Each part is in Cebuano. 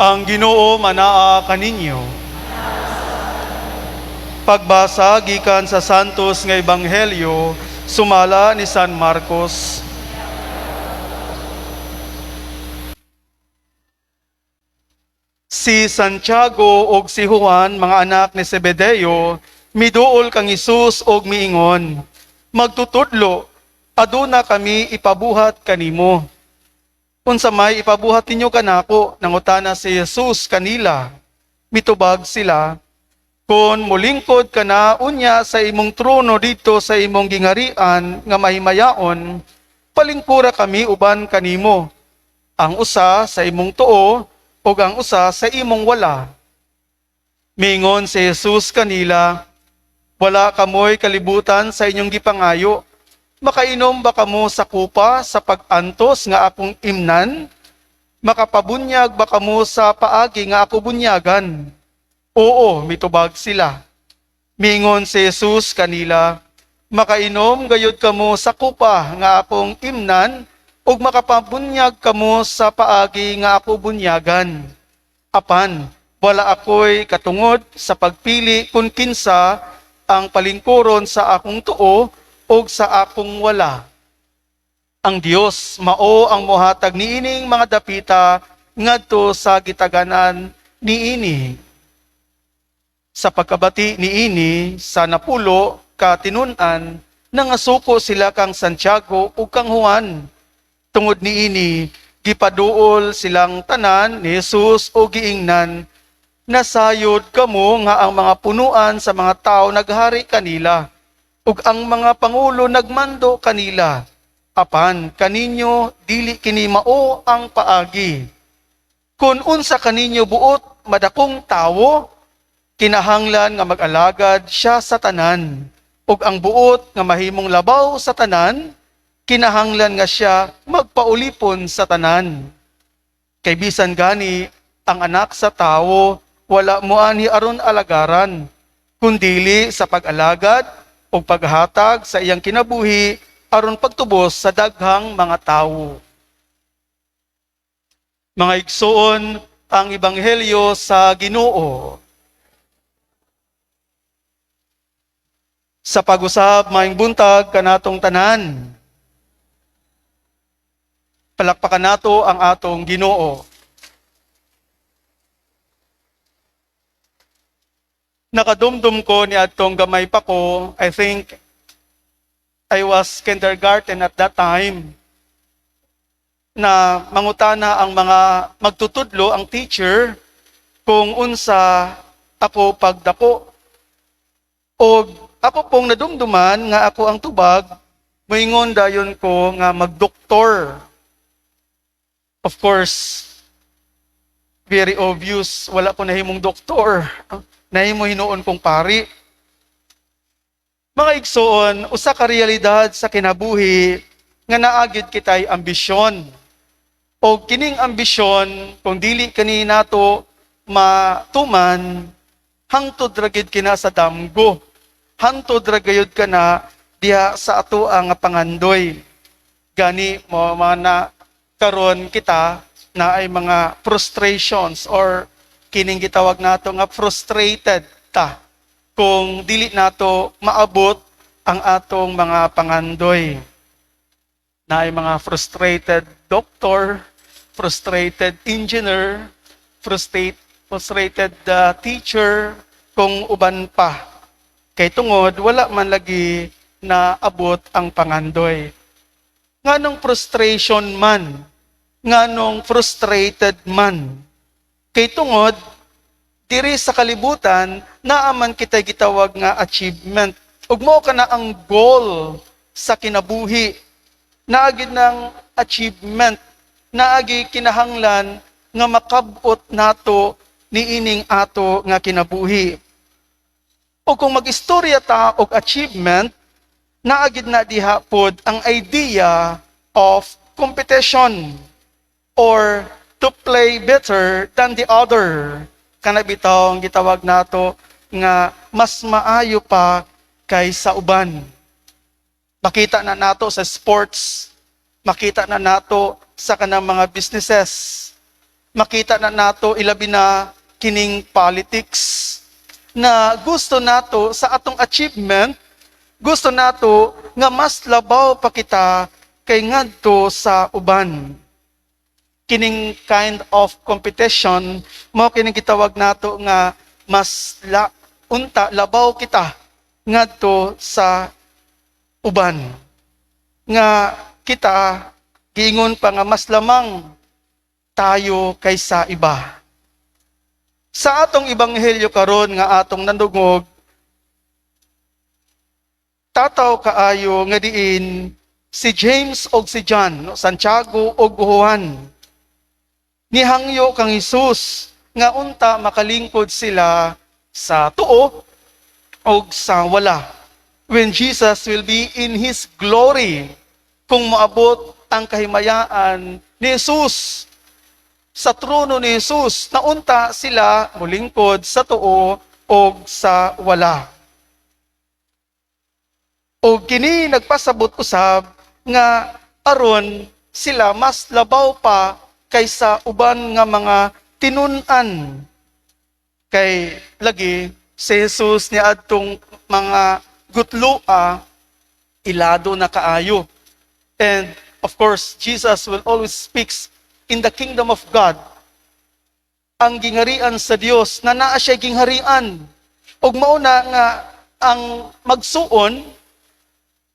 Ang Ginoo manaa kaninyo. Pagbasa gikan sa Santos nga Ebanghelyo sumala ni San Marcos. Si Santiago ug si Juan, mga anak ni Zebedeo, miduol kang Hesus og miingon, "Magtutudlo, aduna kami ipabuhat kanimo." "Unsa may ipabuhat ninyo kanako?" nangutana si Jesus kanila. Mitubag sila, "Kung mulingkod ka na unya sa imong trono dito sa imong gingarian nga mahimayaon, palingkura kami uban kanimo, ang usa sa imong tuo ug ang usa sa imong wala." Mingon si Jesus kanila, "Wala kamoy kalibutan sa inyong gipangayo. Makainom ba kamo sa kupa sa pag-antos nga akong imnan? Makapabunyag ba kamo sa paagi nga ako bunyagan?" "Oo," mitubag sila. Mingon si Jesus kanila, "Makainom gayud kamo sa kupa nga akong imnan ug makapabunyag kamo sa paagi nga ako bunyagan. Apan wala ako'y katungod sa pagpili kung kinsa ang palingkuron sa akong tuo ug sa akong wala. Ang Dios mao ang mohatag niining mga dapita ngadto sa gitaganan niini." Sa pagkabati niini sa 10 ka tinun-an, nangasuko sila kang Santiago ug kang Juan. Tungod niini, gipaduol silang tanan ni Jesus ug giingnan, "Nasayod kamo nga ang mga punuan sa mga tao naghari kanila, ug ang mga pangulo nagmando kanila. Apan kaninyo dili kini mao ang paagi. Kung unsa kaninyo buot madakong tawo, kinahanglan nga mag-alagad siya sa tanan. Ug ang buot nga mahimong labaw sa tanan, kinahanglan nga siya magpaulipon sa tanan. Kay bisan gani ang Anak sa Tawo wala moanhi aron alagaran, kundili sa pag-alagad ug paghatag sa iyang kinabuhi aron pagtubos sa daghang mga tawo." Mga igsoon, ang ebanghelyo sa Ginoo. Sa pag-usab, maayong buntag kanatong tanan. Palakpakan nato ang atong Ginoo. Nakadumdum ko ni adtong gamay pa ko, I think I was kindergarten at that time, na mangutana ang mga magtutudlo, ang teacher, kung unsa ako pagdako. O ako pong nadumduman nga ako ang tubag, moingon dayon ko nga magdoktor. Of course, very obvious, wala ko nahimong doktor. Nahimo hinuon kong pari. Mga igsoon, usa ka realidad sa kinabuhi nga naa gyud kitay ambisyon. O kining ambisyon, kung dili kani nato matuman, hangtod ra gyud kina sa damgo. Hangtod ra gayud kana diha sa ato ang pangandoy. Gani mo mga na karon kita na ay mga frustrations or kining gitawag nato nga frustrated ta kung dili nato maabot ang atong mga pangandoy. Na ay mga frustrated doctor, frustrated engineer, frustrated teacher, kung uban pa. Kay tungod, wala man lagi na abot ang pangandoy. Nganong frustration man, nganong frustrated man? Kay tungod, diri sa kalibutan, naaman kita gitawag nga achievement. Ug mao ka na ang goal sa kinabuhi. Naagi ng achievement, naagi kinahanglan nga makabot nato niining ato nga kinabuhi. O kung mag-istorya ta og achievement, naagid na diha pod ang idea of competition or to play better than the other. Kana bitaw ang gitawag nato nga mas maayo pa kaysa uban. Makita na nato sa sports, makita na nato sa kanang mga businesses, Makita na nato ilabi na kining politics na gusto nato sa atong achievement, gusto nato nga mas labaw pa kita kay ngadto sa uban. Kining kind of competition mao kining gitawag nato nga mas la, unta labaw kita ngadto sa uban. Nga kita giingon pa nga mas lamang tayo kaysa iba. Sa atong ebanghelyo karon nga atong nandungog, tataw kaayo nga diin si James og si John, no, Santiago og Juan, nihangyo kang Hesus nga unta makalingkod sila sa tuo og sa wala. When Jesus will be in His glory, kung moabot ang kahimayaan ni Jesus sa trono ni Jesus, na unta sila mulingkod sa tuo og sa wala. O kini nagpasabot usab nga aron sila mas labaw pa kaysa uban nga mga tinun-an. Kay lagi si Jesus ni adtong mga gutloa, ilado na kaayo. And of course, Jesus will always speaks in the kingdom of God. Ang gingharian sa Dios na naa siya gingharian. Ug mao na nga ang magsuon,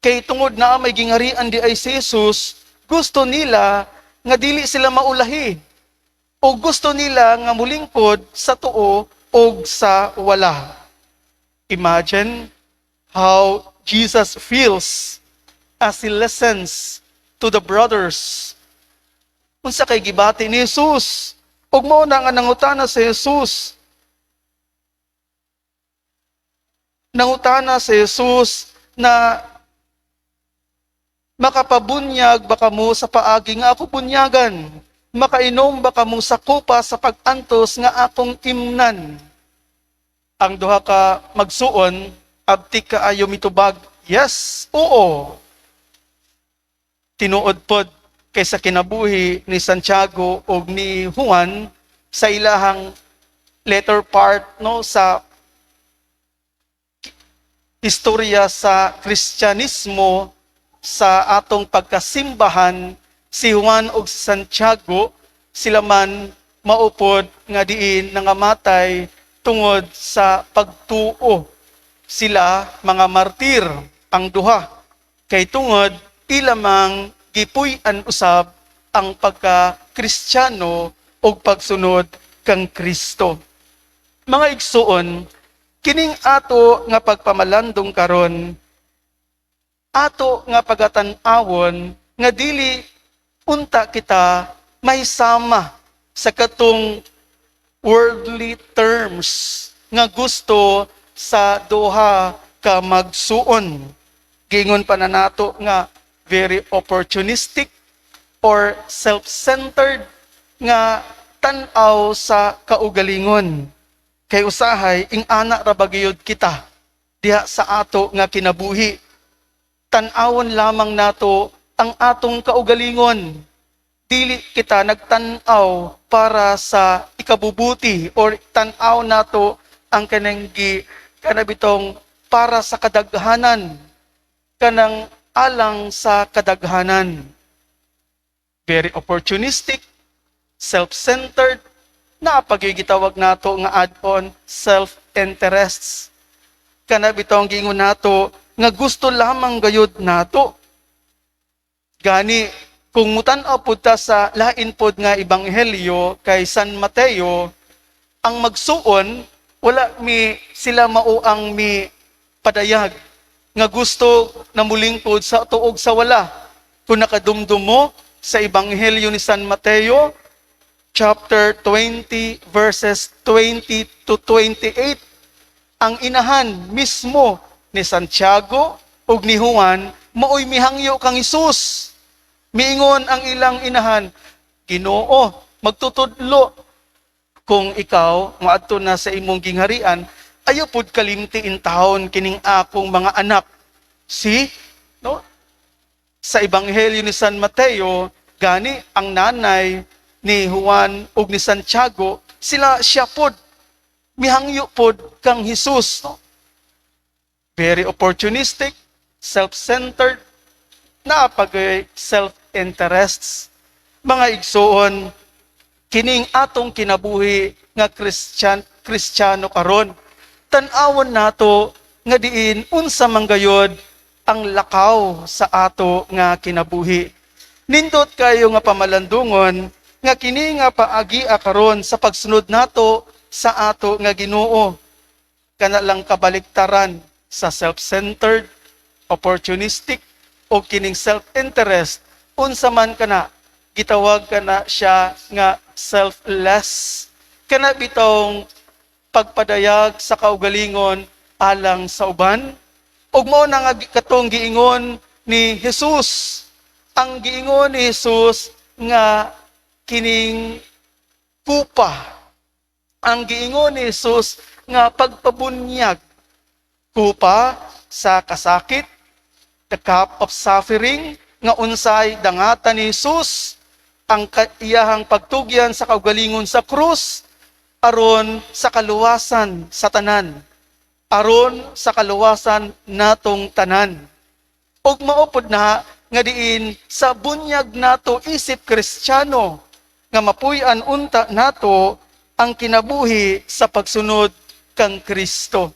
kay tungod na may gingharian di ay si Jesus, gusto nila nga dili sila maulahi. O gusto nila nga mulingkod sa tuo og sa wala. Imagine how Jesus feels as he listens to the brothers. Unsa kay gibati ni Jesus? Ug mao na nga nangutana sa Jesus. Nangutana sa Jesus na makapabunyag ba kamo sa paagi nga ako bunyagan? Makainom ba kamo sa kupa sa pag-antos nga akong imnan? Ang duha ka magsuon, abtik kaayo mitubag, "Yes, oo." Tinuod pod kay sa kinabuhi ni Santiago ug ni Juan sa ilahang later part, no, sa istorya sa Kristyanismo, sa atong pagkasimbahan, si Juan ug si Santiago, sila man maupod nga diin nangamatay tungod sa pagtuo. Sila mga martir ang duha kay tungod ilamang gipuy-an usab ang pagka-Kristiyano ug pagsunod kang Kristo. Mga igsuon, kining ato nga pagpamalandong karon, ato nga pagatan-awon nga dili unta kita may sama sa katong worldly terms nga gusto sa duha ka magsuon. Gingon pa na nato nga very opportunistic or self-centered nga tan-aw sa kaugalingon. Kay usahay ing-ana ra ba gayud kita diha sa ato nga kinabuhi. Tan-awon lamang nato ang atong kaugalingon. Dili kita nagtan-aw para sa ikabubuti or tan-aw nato ang kanang gi kanabitong para sa kadaghanan, kanang alang sa kadaghanan. Very opportunistic, self-centered, naa pa gyuy gitawag nato nga add-on, self-interests. Kana bitong giingon nato nga gusto lamang gayud nato. Gani kung mutan-aw pud ta sa lain pod nga ebanghelyo kay San Mateo, ang magsuon wala mi sila mao ang mi padayag nga gusto na mulingkod sa tuo og sa wala. Kung nakadumdum mo sa ebanghelyo ni San Mateo chapter 20 verses 20 to 28, ang inahan mismo ni Santiago ug ni Juan maoy mihangyo kang Hesus. Miingon ang ilang inahan, "Ginoo, magtutudlo, kung ikaw moadto na sa imong gingharian, ayo pud kalimti intawon kining akong mga anak." See? No? Sa ebanghelyo ni San Mateo, gani ang nanay ni Juan ug ni Santiago, sila siya pod mihangyo pod kang Jesus, no? Very opportunistic, self-centered, naapagay self-interests. Mga igsuon, kining atong kinabuhi nga Christian, Kristiyano karon, tan-awon nato nga diin unsa man gayod ang lakaw sa ato nga kinabuhi. Nindot kayo nga pamalandungon nga kini nga paagia karon sa pagsunod nato sa ato nga Ginoo, kana lang kabaliktaran sa self-centered, opportunistic o kining self-interest. Unsa man kana, gitawag kana siya nga selfless, kana bitong pagpadayag sa kaugalingon alang sa uban. Ug mao na nga katong giingon ni Jesus, ang giingon ni Jesus nga kining kupa, ang giingon ni Jesus nga pagpabunyag, kupa sa kasakit, the cup of suffering, nga unsay dangatan ni Jesus ang iyahang pagtugyan sa kaugalingon sa krus aron sa kaluwasan sa tanan, aron sa kaluwasan natong tanan. Ug mao pod na nga diin sa bunyag nato isip Kristiyano nga mapuy-an unta nato ang kinabuhi sa pagsunod kang Kristo.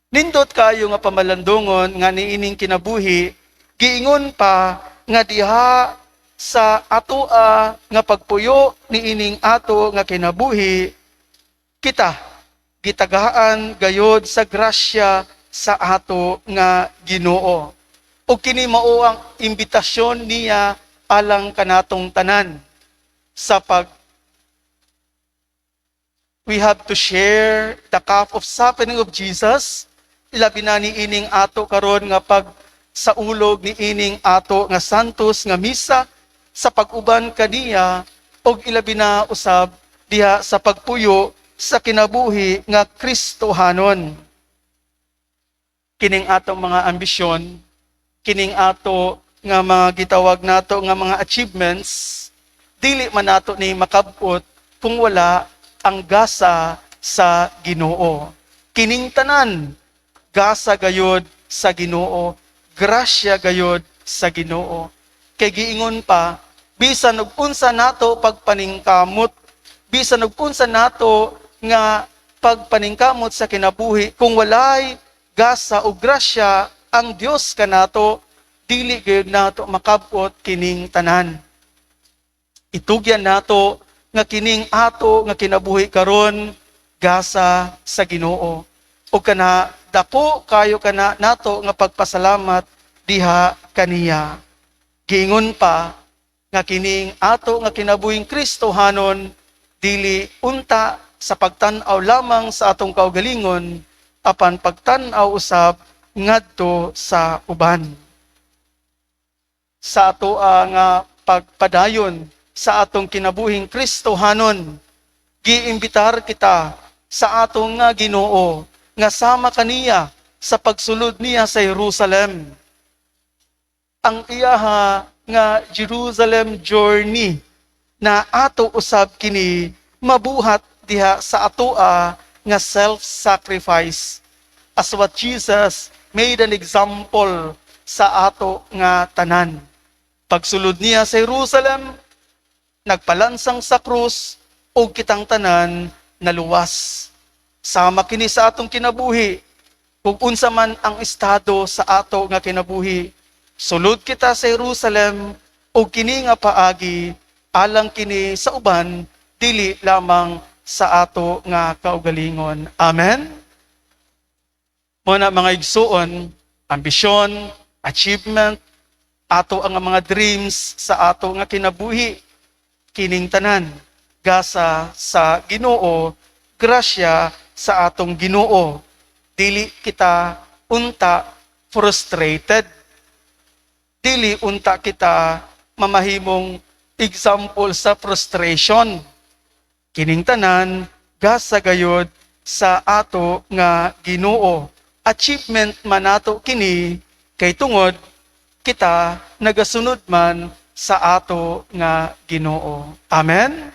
Nindot kayo nga pamalandungon nga niining kinabuhi, giingon pa nga diha sa atoa nga pagpuyo niining ato nga kinabuhi, kita gitagaan gayod sa grasya sa ato nga Ginoo. Ug kini mao ang imbitasyon niya alang kanatong tanan sa pag we have to share the cup of suffering of Jesus, ilabi na ni ining ato karon nga pag saulog ni ining ato nga santos nga misa sa pag-uban kaniya, og ilabi na usab diha sa pagpuyo sa kinabuhi nga Kristohanon. Kining atong mga ambisyon, kining ato nga mga gitawag nato nga mga achievements, dili man nato ni makabot kung wala ang gasa sa Ginoo. Kining tanan, gasa gayod sa Ginoo, grasya gayod sa Ginoo. Kay giingon pa, bisan og unsa nato pagpaningkamot, bisan og unsa nato nga pagpaningkamot sa kinabuhi, kung walay gasa o grasya ang Dios kanato, dili gayud nato makabot kining tanan. Itugyan nato nga kining ato nga kinabuhi karon, gasa sa Ginoo. O kana dako kayo kana nato nga pagpasalamat diha kaniya. Giingon pa nga kining ato nga kinabuhing Kristohanon, dili unta sa pagtan-aw lamang sa atong kaugalingon, apan pagtan-aw usab ngadto sa uban. Sa ato nga pagpadayon sa atong kinabuhing Kristohanon, giimbitar kita sa atong nga Ginoo nga sama kaniya sa pagsulod niya sa Jerusalem. Ang iyaha nga Jerusalem journey na ato usab kini mabuhat diha sa atoa nga self-sacrifice, as what Jesus made an example sa ato nga tanan. Pagsulod niya sa Jerusalem, nagpalansang sa krus ug kitang tanan naluwas. Sama kini sa atong kinabuhi, kung unsa man ang estado sa ato nga kinabuhi, sulod kita sa Jerusalem ug kini nga paagi alang kini sa uban, dili lamang sa ato nga kaugalingon. Amen. Muna, mga igsuon, ambisyon, achievement, ato ang mga dreams sa ato nga kinabuhi, kining tanan gasa sa Ginoo, grasya sa atong Ginoo. Dili kita unta frustrated. Dili unta kita mamahimong example sa frustration. Kining tanan gasa gayod sa ato nga Ginoo. Achievement man nato kini kay tungod kita nagasunod man sa sa ato nga Ginoo. Amen.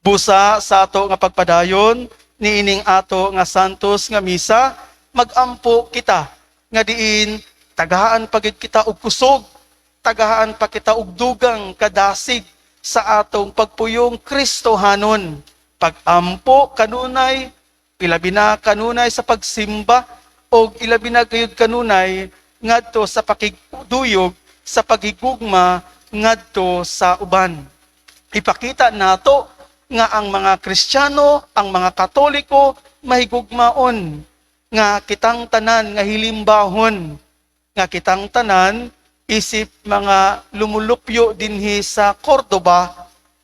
Busa sa ato nga pagpadayon niining ato nga santos nga misa, magampo kita nga diin tagaan pa gid kita og kusog, tagaan pa kita og dugang kadasig sa atong pagpuyong Kristohanon. Pagampo kanunay, ilabi na kanunay sa pagsimba, og ilabi na gayud kanunay ngadto sa pakigduyog, sa paghigugma ngadto sa uban. Ipakita nato nga ang mga Kristiyano, ang mga Katoliko, mahigugmaon, nga kitang tanan nga hilimbahon, nga kitang tanan isip mga lumulupyo dinhi sa Cordoba,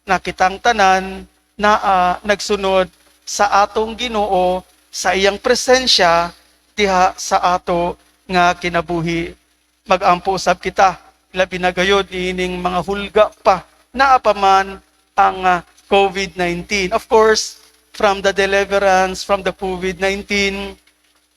na kitang tanan naa nagsunod sa atong Ginoo sa iyang presensya diha sa ato nga kinabuhi. Magampo usab kita, labi na gayod ining mga hulga pa, naa pa man ang COVID-19. Of course, from the deliverance from the COVID-19,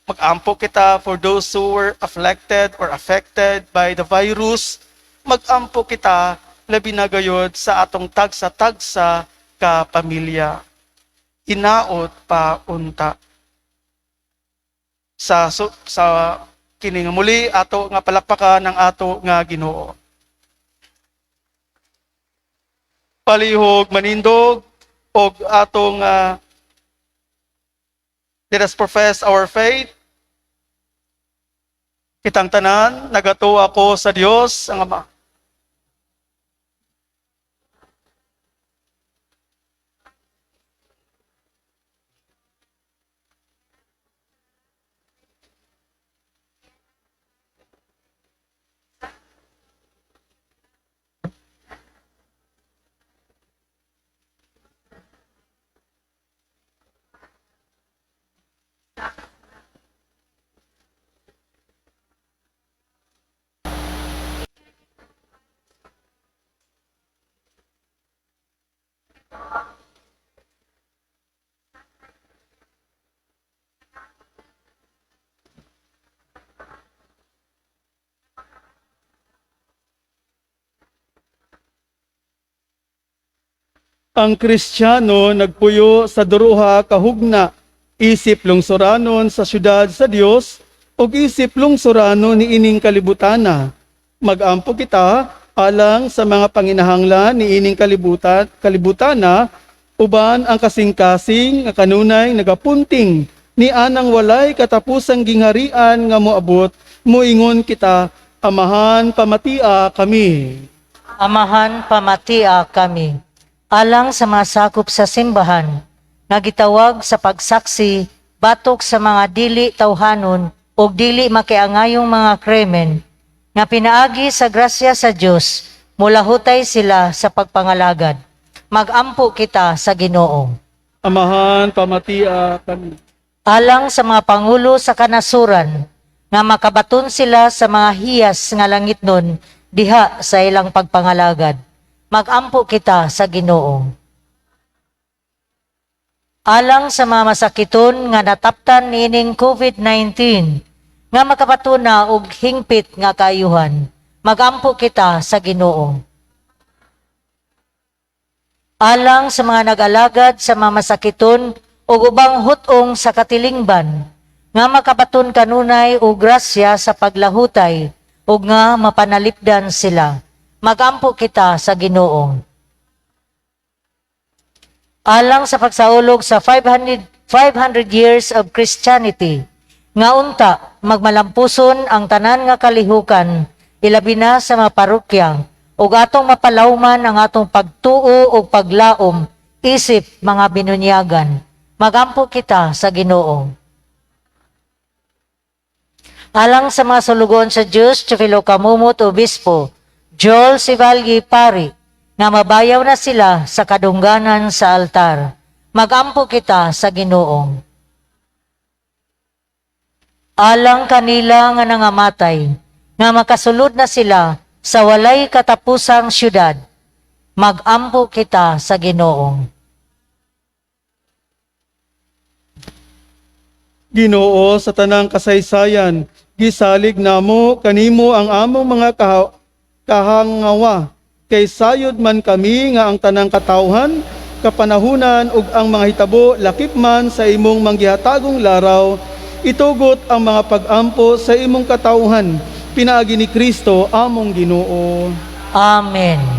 magampo kita for those who were afflicted or affected by the virus. Magampo kita labi na gayod sa atong tagsa-tagsa ka pamilya. Hinaot pa unta. Sa kini nga muli ato nga palakpakan ang ato nga Ginoo. Palihog manindog og atong let us profess our faith. Kitang tanan, nagatuo ako sa Dios ang Ama. Ang Kristiyano nagpuyo sa duruha kahugna, isip lungsuranon sa syudad sa Dios ug isip lungsuranon niining kalibutana. Magampo kita alang sa mga panginahanglan niining kalibutana, uban ang kasing-kasing nga kanunay nagapunting ni anang walay katapusang gingharian nga moabot, moingon kita, Amahan, pamatia kami. Amahan, pamatia kami. Alang sa mga sakop sa simbahan, nga gitawag sa pagsaksi, batok sa mga dili tawhanon o dili makiangayong mga krimen, nga pinaagi sa grasya sa Dios, mulahutay sila sa pagpangalagad. Magampo kita sa Ginoo. Amahan, pamatia kami. Alang sa mga pangulo sa kanasuran, nga makabaton sila sa mga hiyas nga langitnon diha sa ilang pagpangalagad. Magampo kita sa Ginoo. Alang sa mga masakiton nga nataptan niining COVID-19, nga makapatuna og hingpit nga kaayuhan, magampo kita sa Ginoo. Alang sa mga nag-alagad sa mga masakiton ug ubang hut-ong sa katilingban, nga makabaton kanunay og grasya sa paglahutay ug nga mapanalipdan sila. Magampo kita sa Ginoo. Alang sa pagsaulog sa 500 years of Christianity, nga unta magmalampuson ang tanan nga kalihukan, ilabi na sa mga parokya, ug atong mapalawman ang atong pagtuo ug paglaom isip mga binunyagan. Magampo kita sa Ginoo. Alang sa mga sulugoon sa Dios, Teofilo Camomot Obispo, Joel Sivalgi Pari, nga mabayaw na sila sa kadungganan sa altar. Magampo kita sa Ginoo. Alang kanila nga nangamatay, nga makasulod na sila sa walay katapusang syudad. Magampo kita sa Ginoo. Ginoo, sa tanang kasaysayan, gisalig namo kanimo ang among mga Kahangawa, kay sayod man kami nga ang tanang katawhan, kapanahunan ug ang mga hitabo lakip man sa imong manggihatagong laraw, itugot ang mga pag-ampo sa imong katawhan pinaagi ni Kristo among Ginoo. Amen.